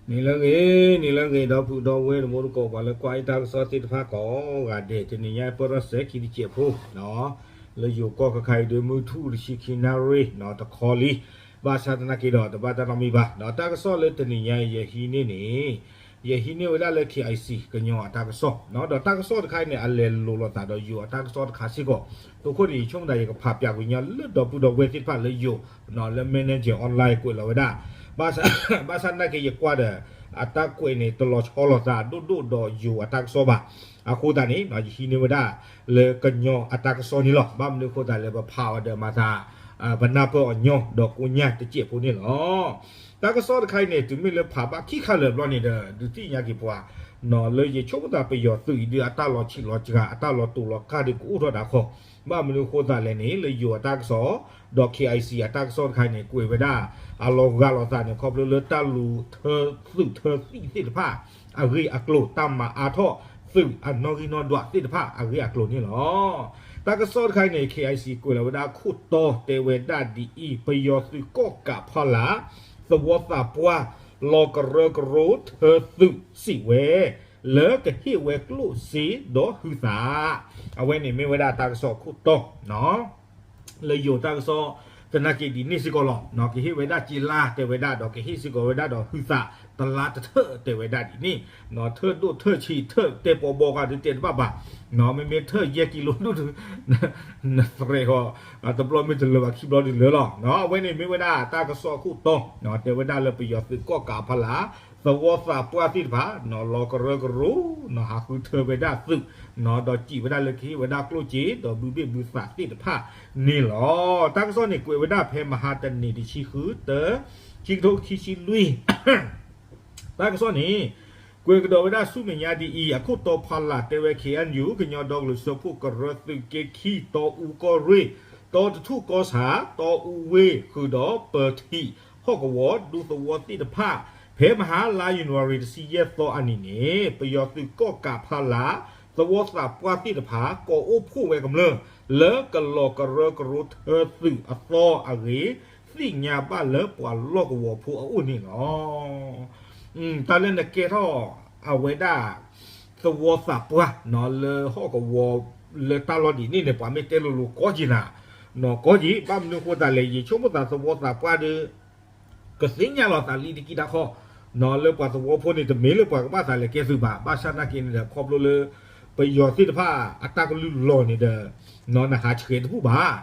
နံၤလၢအဂ့ၤ, နံၤလၢအဂ့ၤ ဒီပုၢ်ဒီဝဲၢ်တံၤသကိး ပှၤလၢကွၢ်အံၤတၢ်ကစီၣ်သ့ၣ်တဖၣ်ကိးဂၤဒဲး, တနံၤညါအံၤ ပၢၢ်ထီၣ်စဲၤခံတစဲးဖိ, လၢယိၤကီၢ်ခဲခါအံၤဒုးမုၢ်ထူၣ်တဆံခံနၣ်ရံၣ် တခီလံ, ဘၣ်ဆၣ်သနာ်က့ဒီး တဘၣ်တၢ်နီတမံၤဘၣ်, ဒီးတၢ်ကစီၣ်လၢတနံၤညါအံၤ ယဟံးန့ၢ်န့ၣ် ယဟံးန့ၢ်ဝဲဒၣ်လၢ KIC ကညီအတၢ်ကစီၣ်, ဒီးတၢ်ကစီၣ်တခါအံၤန့ၣ် အလဲၤလိာ်လိာ်သးဒီးယိၤအတၢ်ကစီၣ်တခါစ့ၢ်ကီး, အဃိန့ၣ် ယဆိကမိၣ်သး ယကဖးပၠးကွံာ်ညီလၢဒီပုၢ်ဒီဝဲၢ်သ့ၣ်တဖၣ်လၢယိၤ လၢ Manager Online ကွဲးလီၤဝဲဒၣ်, ဘၣ်ဆၣ်သနာ်က့ ယကွၢ်ဒီး အတၢ်ကွဲးန့ၣ် တလီၤဆီလိာ်သးဒိၣ်ဒိၣ်ဒီးယိၤအတၢ်ကစီၣ်ဘၣ်, အဃိသတးန့ၣ် ယဟံးန့ၢ်ဝဲဒၣ်လၢကညီအတၢ်ကစီၣ်န့ၣ်လီၤ. ဘၣ်မနုၤအဃိသတးလဲၣ် ပဖးအီၤဒီးမၤသး ပနၢ်ပၢၢ်အီၤညီဒီးကိညၢ်တစဲးဖိန့ၣ်လီၤ. တၢ်ကစီၣ်တခါအံၤန့ၣ် တုၤမ့ၢ်လၢဖးဘၣ်ခံခါလၢာ်ဘျီန့ၣ်ဒီး ဒုးသ့ၣ်ညါက့ၤပှၤ လၢယဆိကမိၣ်သးပယီၤသုးအံၤဒုး အတၢ်လီၤဆံးလီၤစှၤ အတၢ်လီၤတူာ်လီၤကာ်ဒုးကအိၣ်ထီၣ်ဒၣ်ခီ, ဘၣ်မနုၤအဃိသတးလဲၣ်န့ၣ် လၢယိၤအတၢ်ကစီၣ် ဒီး KIC အတၢ်ကစီၣ်တခါအံၤန့ၣ် ကွဲးဝဲဒၣ် အလီၤဂာ်လိာ်သးန့ၣ် ခီဖျိလၢတၢ်လူၤထၢသုးထၢသံၣ်သ့ၣ်တဖၣ် အဂ့ၢ်အကျိၤ တၢ်မၤအါထီၣ်သုးအနီၣ်ဂံၢ်နီၣ်ဒွးသ့ၣ်တဖၣ်အဂ့ၢ်အကျိၤန့ၣ်လီၤ. တၢ်ကစီၣ်တခါအံၤန့ၣ် KIC ကွဲးလီၤဝဲဒၣ်ခိၣ်တီ တဲဝဲဒၣ်ဒ်အံၤ, ပယီၤသုးကီၣ်ကးဖီလာ် သဝီသးပှၢ် လီၤကရၢကရိထၢသုးစံးဝဲ လၢကဟ့ၣ်ဝဲကျိၣ်စ့ဒီးဟုသး, အဝဲန့ၣ်မ့ၢ်ဝဲဒၣ်တၢ်ကစီၣ်ခိၣ်တီ လၢယိၤတၢ်ကစီၣ်သနာ်က့ဒ်န့ၣ်စ့ၢ်ကီးလီၤ. ကဟ့ၣ်ဝဲဒၣ်စ့လါ တဲဝဲဒၣ်ဒီး ကဟ့ၣ်စ့ၢ်ကီးဝဲဒၣ်ဒီးဟုသး တလါတထၢၣ် တဲဝဲဒၣ်ဒ်န့ၣ်, ထၢၣ်ဒိၣ်ထၢၣ်ဆံး ထၢၣ်တဲပီဘီဂၤဒုးတဲတဘၣ်ဘၣ်, မ့မ့ၢ်ထၢၣ်ယဲၢ်ကံလိဒုး နသရဲးဃီ တဘျီမ့ၢ်တလၢာ်ဘၣ် ခံဘျီဒုးလၢာ်လီၤ. အဝဲန့ၣ်မ့ၢ်ဝဲဒၣ်တၢ်ကစီၣ်အခိၣ်တီ, တဲဝဲဒၣ်လၢပယီၤသုးကီၣ်ကးဖီလာ် သဝီသးပှၢ်သ့ၣ်တဖၣ် လီၤကရၢကရိ ဟးဃုထၢဝဲဒၣ်သုး ဒီးစံးဝဲဒၣ်လၢကဟ့ၣ်ဝဲဒၣ်ကျိၣ်စ့ ဒီးဘုဘ့ၣ်ဘုသးသ့ၣ်တဖၣ်န့ၣ်လီၤ. တၢ်ကစီၣ်န့ၣ် ကွဲးဝဲဒၣ်ဖဲမဟါတနံၤ တဆံဃု တၢ ခံကထိခံဆံလွံၢ် တၢ်ကစီၣ်န့ၣ် ကွဲးကဒီးဝဲဒၣ်ဆူမဲာ်ညါဒ်အံၤ, အခိၣ်တီဖီလာ်တဲဝဲ KNU ကညီဒီကလုာ်စၢဖှိၣ်ကရၢသုးက့ခံ တီအူကီၢ်ရ့ၣ်, တီတထူၣ်ကီၢ်ဆၣ်, တီအူဝ့ၢ် ဃုာ်ဒီးပၢၤထံးဟီၣ်ကဝီၤ ဒူသဝီသ့ၣ်တဖၣ် ဖဲမဟါလါယနူၤအါရံၤ တဆံယဲၢ်သီအနံၤန့ၣ် ပယီၤသုးကီၣ်ကးဖီလာ် သဝီသးပှၢ်သ့ၣ်တဖၣ် ကိးအိၣ်ဖှိၣ်ဝဲကမျၢၢ် လၢကလီၤကရၢကရိထၢသုးအသီအဂ့ၢ် သ့ၣ်ညါဘၣ်လၢပှၤလီၢ်ကဝီၤဖိအအိၣ်န့ၣ်လီၤ. တၢ်လၢနကဲထီၣ်အဝဲဒၣ် သဝီသးပှၢ် လၢဟီၣ်ကဝီၤ လၢတၢ်လီၢ်ဒ်န့ၣ်န့ၣ် ပှၤမ့ၢ်တဲလိၤလိၤကီက့ၤနၤ, ကီက့ၤ ဘၣ်မနုၤအဃိသတးလဲၣ် ယဆိကမိၣ်သးသဝီသးပှၢ်ဒီး ကသ့ၣ်ညါလီၤသးလံတက့ၢ်တၢ်ခီ, လၢပှၤသဝီဖိန့ၣ် တမ့ၢ်လၢပှၤကဘၣ်သးလဲၤကဲသုးဘၣ်, ဘၣ်ဆၣ်သနာ်က့န့ၣ်ဒီး ခီဖျိလၢ ပယီၤသ့ၣ်တဖၣ်အတၢ်ကလုၢ်လီၤန့ၣ်ဒီး နဟးဆှဲးတဘူၣ်ဘၣ်,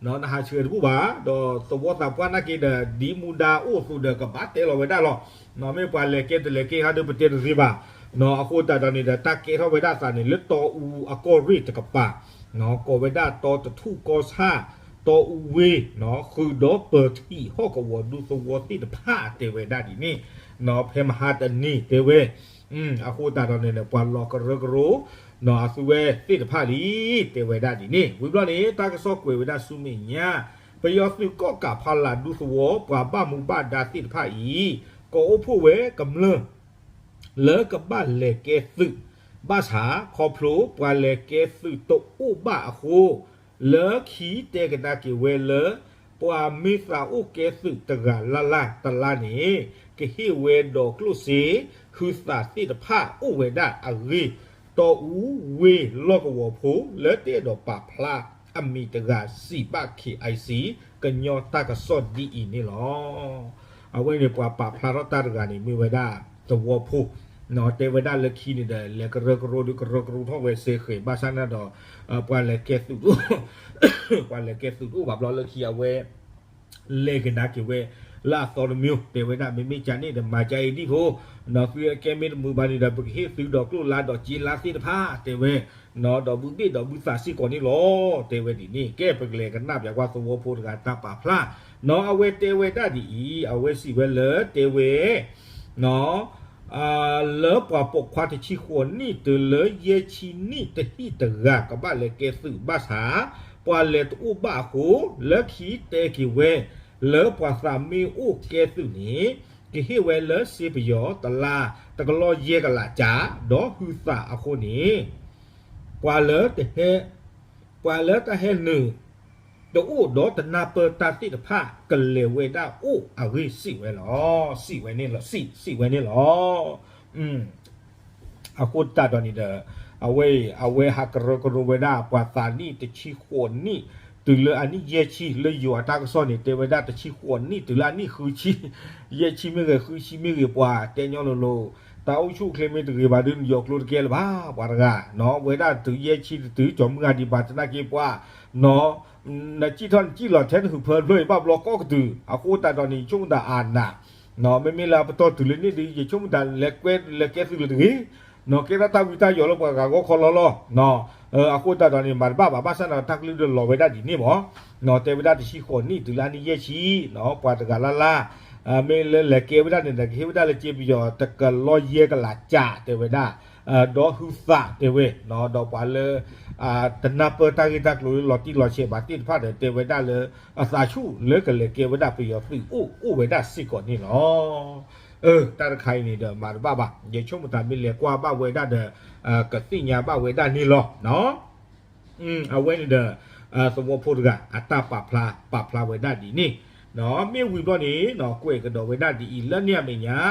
နဟးဆှဲးတဘူၣ်ဘၣ်, ဒီးသဝီသးပှၢ်သနာ်က့ဒီး ဒ်မူဒါအိၣ်အသိးဒီး ကဘၣ်တဲလီၤဝဲဒၣ်လီၤ. မ့ၢ်ပှၤလဲၤကဲတလဲၤကဲခါဒီး ပတဲတသ့ဘၣ်. အဃိသတးဒီးန့ၣ်ဒီး တၢ်ကဲထီၣ်ဝဲဒၣ်သးန့ၣ် လၢတီအူအကီၢ်ရ့ၣ်တကပၤ ကိးဝဲဒၣ်တီတထူၣ်ကီၢ်ဆၣ်, တီအူဝ့ၢ်, ဃုာ်ဒီးပၢၤထံးဟီၣ်ကဝီၤဒူသဝီသ့ၣ်တဖၣ် တဲဝဲဒၣ်ဒ်န့ၣ်, ဖဲမဟါတနံၤတဲဝဲ, အဃိသတးဒီးန့ၣ် ပှၤလီၤကရၢကရိ အသုဝဲသ့ၣ်တဖၣ်လံ တဲဝဲဒၣ်ဒ်န့ၣ်. ဝံၤဘျီန့ၣ် တၢ်ကစီၣ်ကွဲးဝဲဒၣ်ဆူမဲာ်ညါ, ပယီၤသုးကီၣ်ကးဖီလာ်ဒူသဝီ ပှၤဘၣ်မူဘၣ်ဒါသ့ၣ်တဖၣ်အံၤ ကိးအိၣ်ဖှိၣ်ဝဲကမျၢၢ် လၢကဘၣ်လဲၤကဲသုး, ဘၣ်ဆၣ်ခီဖျိပှၤလဲၤကဲသုးတအိၣ်ဘၣ်အဃိ, လၢခံတဲကဒါက့ၤဝဲလၢ ပှၤမ့ၢ်သးအိၣ်ကဲသုးတဂၤလၢ်လၢ်တလါန့ၣ် ကဟ့ၣ်ဝဲဒီးကျိၣ်စ့ ဟုသးသ့ၣ်တဖၣ်အိၣ်ဝဲဒၣ်အဂ့ၢ်, တီအူဝ့ၢ်လီၢ်ကဝီၤဖိ လၢတအဲၣ်ဒိးပာ်ဖျါအမံၤတဂၤ စံးဘၣ် KIC ကညီတၢ်ကစီၣ်ဒ်အံၤန့ၣ်လီၤ. အဝဲန့ၣ်ပှၤပာ်ဖျါထီၣ်တၢ်တဂၤန့ၣ် မ့ၢ်ဝဲဒၣ်သဝီဖိ, တဲဝဲဒၣ်လၢခံန့ၣ်ဒီး လဲၤကရၢကရိဒီး ကရၢကရိထီၣ်ဝဲစ့ဃဲၤ ဘၣ်ဆၣ်န့ၣ်ဒီး ပှၤလဲၤကဲသုးတအိၣ်, ပှၤလဲၤကဲသုးတအိၣ်ဘၣ်ဘျီလၢခံအဝဲ လဲၤကဒါက့ၤဝဲ လၢအသီတမံၤ တဲဝဲဒၣ် မ့မ့ၢ်ကန့ၣ်ဒီး မၤကအံၤဒ်ဖိ, နီၢ်သုကဲမ့ၢ်တမုာ်ဘၣ်န့ၣ်ဒီး ပကဟ့ၣ်သုဒီးကျိၣ်လါဒီးစ့လါသ့ၣ်တဖၣ် တဲဝဲ, နီၢ်ဒီးဘုဘ့ၣ်ဒီးဘုသးစ့ၢ်ကီးန့ၣ်လီၤ တဲဝဲဒ်န့ၣ်. ကဲပကလဲၤကနၣ်ပၠးကွၢ်သဝီဖိတဂၤတၢ်ပာ်ဖျါ, နီၢ်အဝဲတဲဝဲဒၣ်ဒ်အံၤ, အဝဲစံးဝဲလၢတဲဝဲ နီၢ် လၢပှၤပိာ်ခွါတဆံဃိးနံၣ်တုၤလၢယဲၢ်ဆံနံၣ်တဟံၣ်တဂၤ ကဘၣ်လဲၤကဲသုးဘၣ်ဆၣ် ပှၤလဲၤတအိၣ်ဘၣ်အဃိ လၢခံတဲက့ၤဝဲ လၢပှၤသးမ့ၢ်အိၣ်ကဲသုးန့ၣ် ကဟ့ၣ်ဝဲလၢစ့ပယီၤတလါ တကလီၢ်ယဲၢ်ကလးကၠး ဒီးဟုသးအဃိန့ၣ် ပှၤလၢတဟဲ ပှၤလၢတၢ်ဟဲနုာ် တအိၣ်ဒီးတနၢ်ပၢၢ်တၢ်သ့ၣ်တဖၣ်ကလဲၤဝဲဒၣ်အိၣ်အဂ့ၢ်စံးဝဲလီၤ. စံးဝဲန့ၣ်လီၤ, စံး, စံးဝဲန့ၣ်လီၤ. အဃိသတးဒီးန့ၣ်ဒီး အဝဲ အဝဲဟးကရၢကရိဝဲဒၣ်ပှၤသးနံၣ်တဆံဃိးနံၣ် တုၤလၢအနံၣ်ယဲၢ်ဆံ လၢယိၤအတၢ်ကစီၣ်န့ၣ် တဲဝဲဒၣ်တဆံဃိးနံၣ်တုၤလၢအနံၣ်ဃုဆံ, ယဲၢ်ဆံမ့ၢ်ဂ့ၤ ဃုဆံမ့ၢ်ဂ့ၤ ပှၤတဲညီလိၤလိၤ, တၢ်အိၣ်ဆူၣ်အိၣ်ချ့မ့ၢ်တဂ့ၤဘၣ်ဒုး နယီၤကျိတကဲလၢၤဘၣ် ပှၤတဂၤ, နီၢ်, ဝဲဒၣ်တုၤယဲၢ်ဆံတတုၤ ကၠီၤမုၢ်ဂၤဒံးဘၣ်သနာ်က့ပှၤ, နီၢ်, နစံၣ်ထီၣ်နစံၣ်လီၤထဲနဟုးဖၢတဖျၢၣ်အံၤ ဘၣ်ဘျီကိးကတုၤ, အဃိသတးဒီးန့ၣ် ယဆိကမိၣ်တၢ်အါနး, နီၢ်, မ့မ့ၢ်လၢအပတီၢ်တုၤလၢန့ၣ်ဒီး ယဆိကမိၣ်တၢ်လဲၤကွဲ လဲၤကဲသုးလၢတဂ့ၤ, နီၢ်, ကဲထီၣ်တၢ်ဝံတၢ်ယိးလၢပှၤဂၤဂီၢ်ခီလီၤလီၤ, နီၢ်, အဃိသတးဒီးန့ၣ် မၤတဘၣ်ဘၣ် ဘၣ်ဆၣ်န့ၣ် တၢ်ကလုၢ်ဒီးလီၤဝဲဒၣ်ဒ်န့ၣ်မး, နီၢ်, တဲဝဲဒၣ်တဆံဃိးနံၣ်တုၤလၢအနံၣ်ယဲၢ်ဆံ, နီၢ်, ပှၤတဂၤလၢ်လၢ် မ့ၢ်လၢလဲၤကဲဝဲဒၣ်န့ၣ်ဒီး ကဟ့ၣ်ဝဲဒၣ်လၢစ့ပယီၤတကလီယဲၢ်ကလးကၠး တဲဝဲဒၣ်, ဒီးဟုသးတဲဝဲ, နီၢ်, ဒီးပှၤလၢ တနၢ်ပၢၢ်တၢ်ဂ့ၢ်တၢ်ကျိၤလၢလီၤတံၢ်လီၤဆဲးဘၣ်သ့ၣ်တဖၣ်ဒီး တဲဝဲဒၣ်လၢ အသးဆူၣ်လၢကလဲၤကဲဝဲဒၣ်ပယီၤသုးအိၣ် အိၣ်ဝဲဒၣ်စ့ၢ်ကီးန့ၣ်လီၤ. အၢ တၢ်တခါအံၤန့ၣ်ဒီး မၤတဘၣ်ဘၣ်, ယဆိကမိၣ်တၢ်မ့ၢ်လဲၤကွၢ်ဘၣ်ဝဲဒၣ်ဒီး ကသ့ၣ်ညါဘၣ်ဝဲဒၣ်န့ၣ်လီၤ. အဝဲန့ၣ်ဒီး သဝီဖိတဂၤ အတၢ်ပာ်ဖျါ ပာ်ဖျါဝဲဒၣ်ဒ်န့ၣ်, မ့ၢ်ဝံၤဘျီန့ၣ် ကွဲးကဒီးဝဲဒၣ်ဒ်အံၤ လၢန့ၣ်အမဲာ်ညါ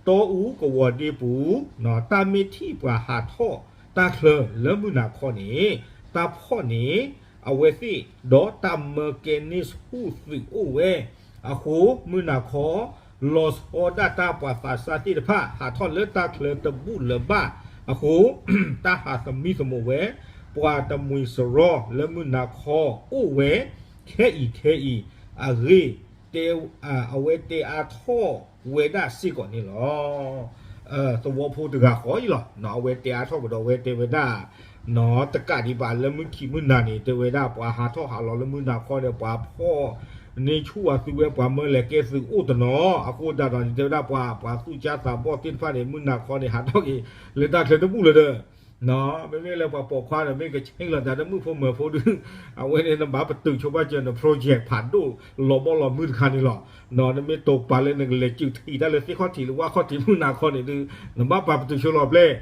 တီအူကဝီၤဒ့ပူၤ တၢ်မ့ၢ်ထံၣ်ပှၤဟးထီၣ်တၢ်ချၢလၢမုၢ်နၤခီန့ၣ် တၢ်ဖီၣ်န့ၢ် အဝဲသ့ၣ် ဒီးတၢ်မၢကဲန့ၢ်ဆူၣ်သုးအိၣ်ဝဲအဃိ မုၢ်နၤခီ လီၤဆီဒၣ်တၢ်ပှၤသးစၢ်သ့ၣ်တဖၣ် ဟးထီၣ်လၢတၢ်ချၢတဘူၣ်လၢၤဘၣ်အဃိ တၢ်ဟးသမံသမိးဝဲ ပှၤတမှံၤစရီလၢမုၢ်နၤခီအိၣ်ဝဲ ခဲအံၤခဲအံၤအဂ့ၢ် အဝဲတဲအါထီၣ်ဝဲဒၣ်စ့ၢ်ကီးန့ၣ်လီၤ. သဝီဖိတဂၤဃီအံၤလီၤ. အဝဲတဲအါထီၣ်ကဒီးဝဲတဲဝဲဒၣ် တကးဒံးဘၣ်လၢမုၢ်ခံမုၢ်နၤန့ၣ် တဲဝဲဒၣ် ပှၤဟးထီၣ်ဟးလီၤလၢမုၢ်နၤခီန့ၣ် ပှၤဖီၣ်န့ၢ်ဆူၣ်အသုဝဲ ပှၤမၢလဲၤကဲသုးအိၣ်တနီၤ အဃိသတးဒီးန့ၣ် တဲဝဲဒၣ်ပှၤ ပှၤသူၣ်ကၢ်သးဘီၣ်သ့ၣ်တဖၣ်န့ၣ် မုၢ်နၤခီန့ၣ် ဟးထီၣ်က့ၤလၢတၢ်ချၢတဘူၣ်လၢၤဒီး မ့မ့ၢ်လၢပှၤပိာ်ခွါဒီး မ့ၢ်ကဆ့လီၤသးလၢမုၣ်ဖိမၢၤဖိဒုး အဝဲန့ၣ်နဘၣ်ပတုာ်ဆိဘၣ်စၢၤန project ဖးဒိၣ်လီၤဘီလီၤမုၢ်တခါန့ၣ်လီၤ. နမ့ၢ်တိာ်ပာ်လၢနကလဲၤစုးထံးတၢ်လၢသ့ၣ်ခီၣ်ထံးလၢဝၣ်ခီၣ်ထံးမုၢ်နၤခီန့ၣ်ဒုး နဘၣ်ပာ်ပတုာ်ဆိလီၤပျဲၢ်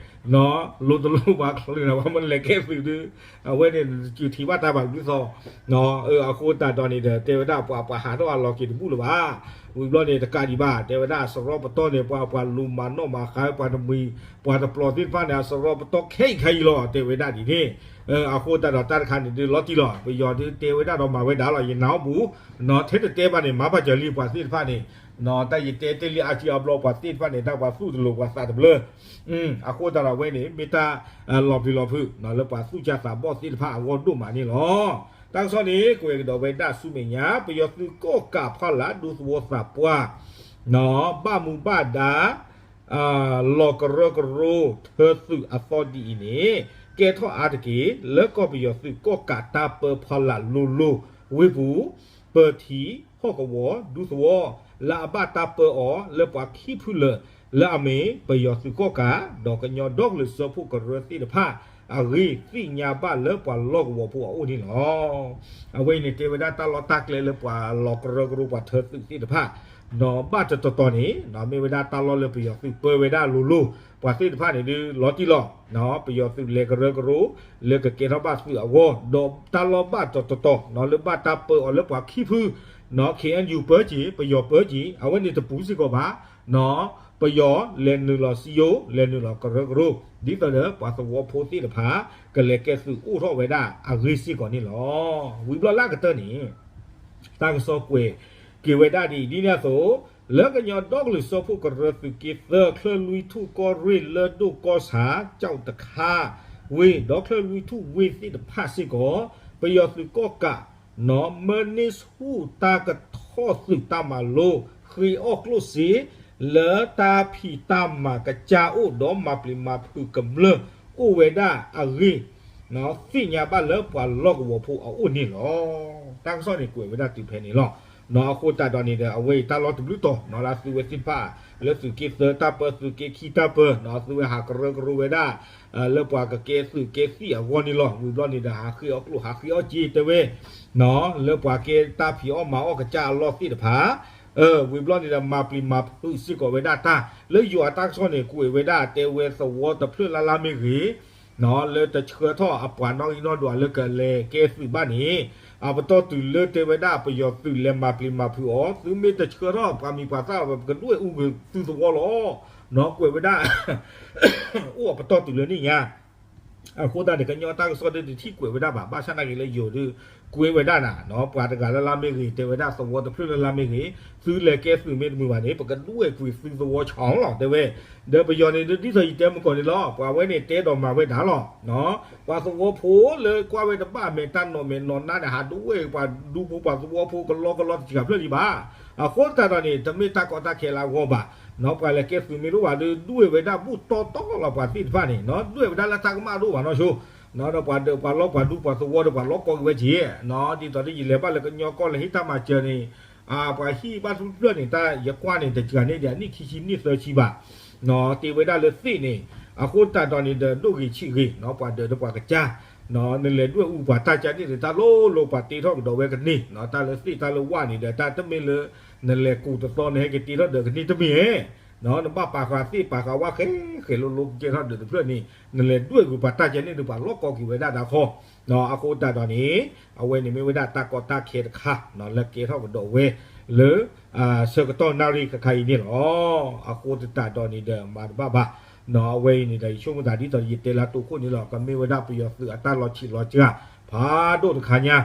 လိၤတလိၣ်ပှၤချုးနၤ ပှၤမၢလဲၤကဲသုးဒုး အဝဲန့ၣ်နစုးထံးဘၣ်တၢ်ဘၣ်ဘျုးသီ အဃိသတးဒီးန့ၣ်ဒီး တဲဝဲဒၣ်ပှၤ ပှၤဟးထီၣ်အလီၤက့ၤတဘူၣ်လၢၤဘၣ်. ဝံၤဘျီန့ၣ် တကးဒံးဘၣ် တဲဝဲဒၣ်အစရီပတီၢ်န့ၣ် ပှၤ ပှၤလူၤမၤနီၣ်မၤဃါ ပှၤတမှံၤ ပှၤတပျီၤသ့ၣ်တဖၣ်န့ၣ် အစရီပတီၢ်ခဲအံၤခဲအံၤလီၤ တဲဝဲဒၣ်ဒ်န့ၣ်. အဃိသတးဒီးတၢ်တခါန့ၣ်ဒုးလီၤတံၢ်လီၤ ပယီၤဒုးတဲဝဲဒၣ်ဒီးမၤဝဲဒၣ်လီၤ ယနၢ်ဟူပူၤ နီၢ် ထဲတတဲဘၣ်န့ၣ် မၤပာ်စၢၤလံပှၤသ့ၣ်တဖၣ်န့ၣ် နီၢ် တၢ်ယတဲတဲလံအါထံအါဘျီပှၤသ့ၣ်တဖၣ်န့ၣ် တၢ်ပှၤသူၣ်တလိၤပှၤသးတဘျၢ အဃိသတးဒီးအဝဲန့ၣ် မ့ၢ်တၢ်လီၤပျံၤလီၤဖုး လၢပှၤသူၣ်ကၢ်သးဘီၣ်သ့ၣ်တဖၣ်အဂီၢ်ဒိၣ်မးန့ၣ်လီၤ. တၢ်ကစီၣ်န့ၣ် ကွဲးကဒီးဝဲဒၣ်ဆူမဲာ်ညါ ပယီၤသုးကီၣ်ကးဖီလာ်ဒူသဝီသးပှၢ် ဘၣ်မူဘၣ်ဒါ လီၤကရၢကရိ ထၢသုးအသီဒ်အံၤန့ၣ် ကဲထီၣ်အါတက့ၢ် လၢကီၢ်ပယီၤသုးကီၣ်ကးတၢ်ပၢဖီလာ်လိၤလိၤ ဝ့ၢ်ပူၤ ပၢၤထံ ဟီၣ်ကဝီၤ ဒူသဝီ လၢအဘၣ်တၢ်ပၢအီၤလၢပှၤခံဖုလၢာ် လၢအမ့ၢ်ပယီၤသုးကီၣ်ကး ဒီးကညီဒီကလုာ်စၢဖှိၣ်ကရၢသ့ၣ်တဖၣ်အဂ့ၢ် သ့ၣ်ညါဘၣ်လၢပှၤလီၢ်ကဝီၤဖိအအိၣ်န့ၣ်လီၤ. အဝဲအံၤန့ၣ် တဲဝဲဒၣ်တၢ်လီၢ်တၢ်ကျဲလၢပှၤလီၤကရၢကရိပှၤထၢသုးသ့ၣ်တဖၣ် ဒီးဘၣ်တတီၤတီၤန့ၣ် မ့ၢ်ဝဲဒၣ်တၢ်လီၢ်လၢပယီၤသုးပၢဝဲဒၣ်လိၤလိၤ ပှၤသ့ၣ်တဖၣ်န့ၣ်ဒုးလီၤတံၢ်လီၤ ပယီၤသုးလဲၤကရၢကရိ လၢကကဲထီၣ်ဘၣ်သုးအဂီၢ် ဒီးတၢ်လီၢ်ဘၣ်တတီၤတီၤ လၢဘၣ်တၢ်ပၢအီၤလၢပှၤခံဖု ခ့ၣ်အဲၣ်ယူၣ်ပၢက့ၤ ပယီၤပၢက့ၤ အဝဲန့ၣ်တပူၤစ့ၢ်ကီးဘၣ် ပယီၤလဲၤနုာ်လီၤစံယိၣ် လဲၤနုာ်လီၤကရၢကရိ ဒ်သိးဒီးပှၤသဝီဖိသ့ၣ်တဖၣ် ကလဲၤကဲသုးအိၣ်ထီၣ်ဝဲဒၣ်အဂ့ၢ်စ့ၢ်ကီးန့ၣ်လီၤ. ဝံၤဘျီလၢအကတၢၢ်န့ၣ် တၢ်ကစီၣ်ကွဲးက့ၤဝဲဒၣ်ဒ်အံၤ ဒ်န့ၣ်အသိး လၢကညီဒီကလုာ်စၢဖှိၣ်ကရၢသုးက့သၢ ချၢၣ်လွံၢ်ထူၣ်ကီၢ်ရ့ၣ် လၢၢ်ဒိၣ်ကီၢ်ဆၣ် ကၠီၣ်တခါ ဝ့ၢ် ဒီးချၢၣ်လွံၢ်ထူၣ်ဝ့ၢ်သ့ၣ်တဖၣ်စ့ၢ်ကီး ပယီၤသုးကီၣ်ကး မၢန့ၢ်ဆူၣ်တၢ်ကထီၣ်သုးတၢ်မၤလိ ဃ့အီၣ်ကျိၣ်စ့ လၢတၢ်ဖံးတၢ်မၤကစၢ်အိၣ် ဒီးမၤပျံၤမၤဖုးကမျၢၢ်အိၣ်ဝဲဒၣ်အဂ့ၢ် သ့ၣ်ညါဘၣ်လၢပှၤလီၢ်ကဝီၤဖိအအိၣ်န့ၣ်လီၤ. တၢ်ကစီၣ်န့ၣ်ကွဲးဝဲဒၣ်တုၤဖဲန့ၣ်လီၤ. အဃိသတးဒီးန့ၣ်ဒီး အဝဲအံၤတၢ်လီၢ်တဘျုးတီၤ လၢအသုဝဲသ့ၣ်တဖၣ် လၢသုးက့သၢတၢ်ပၢ သုးက့ခံတၢ်ပၢ အသုဝဲဟးကရၢကရိဝဲဒၣ် လၢပှၤကကဲသုးကဲသံၣ်အဂီၢ်န့ၣ်လီၤ. ဝံၤဘျီန့ၣ်ဒီး ဟးဃ့အီၣ်ကျိၣ်ဟးဃ့အီၣ်စ့တဲဝဲ လၢပှၤကဲတၢ်ဖံးအီၣ်မၤအီၣ်ကစၢ်အလီၢ်သ့ၣ်တဖၣ် ဝံၤဘျီန့ၣ်ဒီး မၤပျံၤမၤဖုးစ့ၢ်ကီးဝဲဒၣ်တၢ် လၢယွၤအတၢ်ကစီၣ်န့ၣ် ကွဲးဝဲဒၣ်တဲဝဲသဝီတဖျၢၣ်လၢ်လၢ်မ့ၢ်ဂ့ၤ လၢတဆှၢထီၣ်အပှၤနီၣ်ဂံၢ်နီၣ်ဒွးလၢကလဲၤကဲသုးဘၣ်န့ၣ် အပတီၢ်တုၤလၢတဲဝဲဒၣ် ပယီၤသုးလဲၤမၤပျံၤမၤဖုးအီၤ, သုမ့ၢ်တဆှၢထီၣ်ပှၤမံၤပှၤသၣ် ပကဒွဲၣ်အူကွံာ်သုသဝီလီၤ. ကွဲးဝဲဒၣ် အိၣ်အပတီၢ်တုၤလၢန့ၣ်ညါ အဃိသတးန့ၣ် ကညီတၢ်ကစီၣ်ဒုးတထံၣ်ကွဲးဝဲဒၣ်ဘၣ်, ဘၣ်ဆၣ်နာ်က့ၤလၢယိၤဒုး ကွဲးဝဲဒၣ်နၤ, ပှၤတဂၤလၢ်လၢ်မ့ၢ်ဂ့ၤ, တဲဝဲဒၣ်သဝီတဖျၢၣ်လၢ်လၢ်မ့ၢ်ဂ့ၤ, သုလဲၤကဲသုးမ့ၢ်တမုာ်ဘၣ်န့ၣ် ပကဒွဲၣ်ကွံာ်သုသဝီဆီလီၤ တဲဝဲ. ဒီးပယီၤန့ၣ်ဒုး ဒ်သိးယတဲမုၢ်ကီၢ်န့ၣ်လီၤ, ပှၤဝဲန့ၣ်တဲဒီးမၤဝဲဒၣ်လီၤ. ပှၤသဝီဖိလၢကွၢ်ဝဲတဘၣ်မဲာ်တၢ်နီၣ်မဲာ်နီၣ်နါန့ၣ် ဟးဒွဲၣ်ပှၤဒူဖိပှၤသဝီဖိကလီကလီတစှၤဖျၢၣ်လံဘၣ်. အဃိသတးဒီးန့ၣ် တမ့ၢ်တၢ်ကီတၢ်ခဲလၢအဂီၢ်ဘၣ်. ပှၤလဲၤကဲသုးမ့ၢ်တအိၣ်ဘၣ်ဒုး ဒွဲၣ်ဝဲဒၣ်ဘူၣ်တီတီလီၤပှၤသ့ၣ်တဖၣ်န့ၣ်, ဒွဲၣ်ဝဲဒၣ်လၢတၢ်ကမၣ်တအိၣ်ဘၣ်နီၢ်ဆိ, ဒီးပှၤဒၢးပှၤလီပှၤဒူပှၤသဝီဒီးပှၤလီကီက့ၤဝဲက့ၤ, ဒ်သိးဒ်ယလဲၤဘၣ်လၢကညီကီၢ်လၢဟ့ၣ်တၢ်မၤစၢၤန့ၣ် ပှၤဟံၣ်ဘၣ်ထူၣ်တဖျၢၣ်န့ၣ် တၢ်ယကွၢ်န့ၣ် တစှၤန့ၢ်ဒံးအနံၣ်ခံဆံနံၣ်သၢဆံဘၣ်. တ့ဝဲဒၣ်လၢသ့ၣ်န့ၣ်, အဃိသတးဒီးန့ၣ်ဒီး ဒိၣ်ဂ့ၤဆံးဂ့ၤ ပှၤဒၢးဒီးပှၤကစၢ်, နလဲၤဒွဲၣ်အူပှၤတၢ်ကန့ၣ်တတၢ်လိၤလိၤ ပှၤတ့ထီၣ်ကဒီးဝဲကန့ၢ်, တၢ်လၢသ့ၣ်တၢ်လၢဝၣ်န့ၣ်ဒီး တၢ်တမ့ၢ်လၢ နလဲၤကူးတသီ နဟဲက့ၤတ့ထီၣ်ဒီးကန့ၢ်တမ့ၢ်ဧါ. နဘၣ်ပာ်ဃာ်သ့ၣ်ပာ်ဃာ်ဝၣ် ဃဲဃဲလိၤလိၤကဲထီၣ်ဒီးတဖျၢၣ်န့ၣ် နလဲၤဒွဲၣ်ကွံာ်ပှၤတၢ်ကန့ၣ်ဒီး ပှၤလီကီက့ၤဝဲဒၣ်ဒၣ်ခီ. အဃိသတးဒီးန့ၣ် အဝဲန့ၣ်မ့ၢ်ဝဲဒၣ်တၢ်ကီတၢ်ခဲတခါ လၢကဲထီၣ်ကဒီးဝဲလၢ ဆၢကတီၢ်နၣ်ရံၣ်ခဲခါအံၤန့ၣ်လီၤ. အဃိသတးဒီးန့ၣ်ဒီး မၤတဘၣ်ဘၣ်. အဝဲအံၤန့ၣ်ဒီး ယဆိကမိၣ်သးဒ်သိးယတဲလၢအတိခိၣ်န့ၣ်လီၤ, ကမ့ၢ်ဝဲဒၣ်ပယီၤသုးအတၢ်လီၤဆံးလီၤစှၤ ဖးဒိၣ်တခါညါ,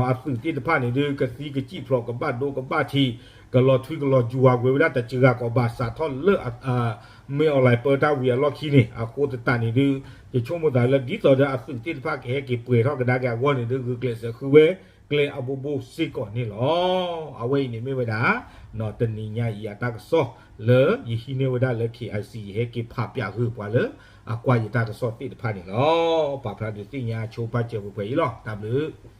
အသုးသ့ၣ်တဖၣ်န့ၣ်ဒုး ကသံကစံၣ်ဖျိး ကဘၣ်ဒိကဘၣ်ထံး ကလီၤထွံကလီၤစှၤကွံာ်ဝဲဒၣ်တစှၤကီးဘၣ် စးထီၣ်လၢ မ့ၢ်အီၣ်လဲၣ်ပၢတၢ်ဝံၤအလီၢ်ခံန့ၣ်, အဃိသတးန့ၣ်ဒုး ယဆိကမိၣ်သးလၢဒ်သိးဒီးအသုးသ့ၣ်တဖၣ်ကဟဲက့ၤပှဲၤထီၣ်ကဒါက့ၤအဂီၢ်န့ၣ်ဒုး ဂုာ်ကျဲးစၢးဃုဝဲကျဲအဘိဘိစ့ၢ်ကီးန့ၣ်လီၤ. အဝဲအံၤန့ၣ်မ့ၢ်ဝဲဒၣ် တနံၤညါအံၤအတၢ်ကစီၣ်လၢယဟံးန့ၢ်ဝဲဒၣ်လၢ K I C ယဟဲက့ၤဖးပၠးဂုာ်ပှၤလၢအကွၢ်ယတၢ်ကစီၣ်သ့ၣ်တဖၣ်န့ၣ်လီၤ. ပာ်ဖျါဒုးသ့ၣ်ညါဆိပာ်စၢၤပှဲၤပှဲၤအံၤလီၤ. တၢ်ဘျုး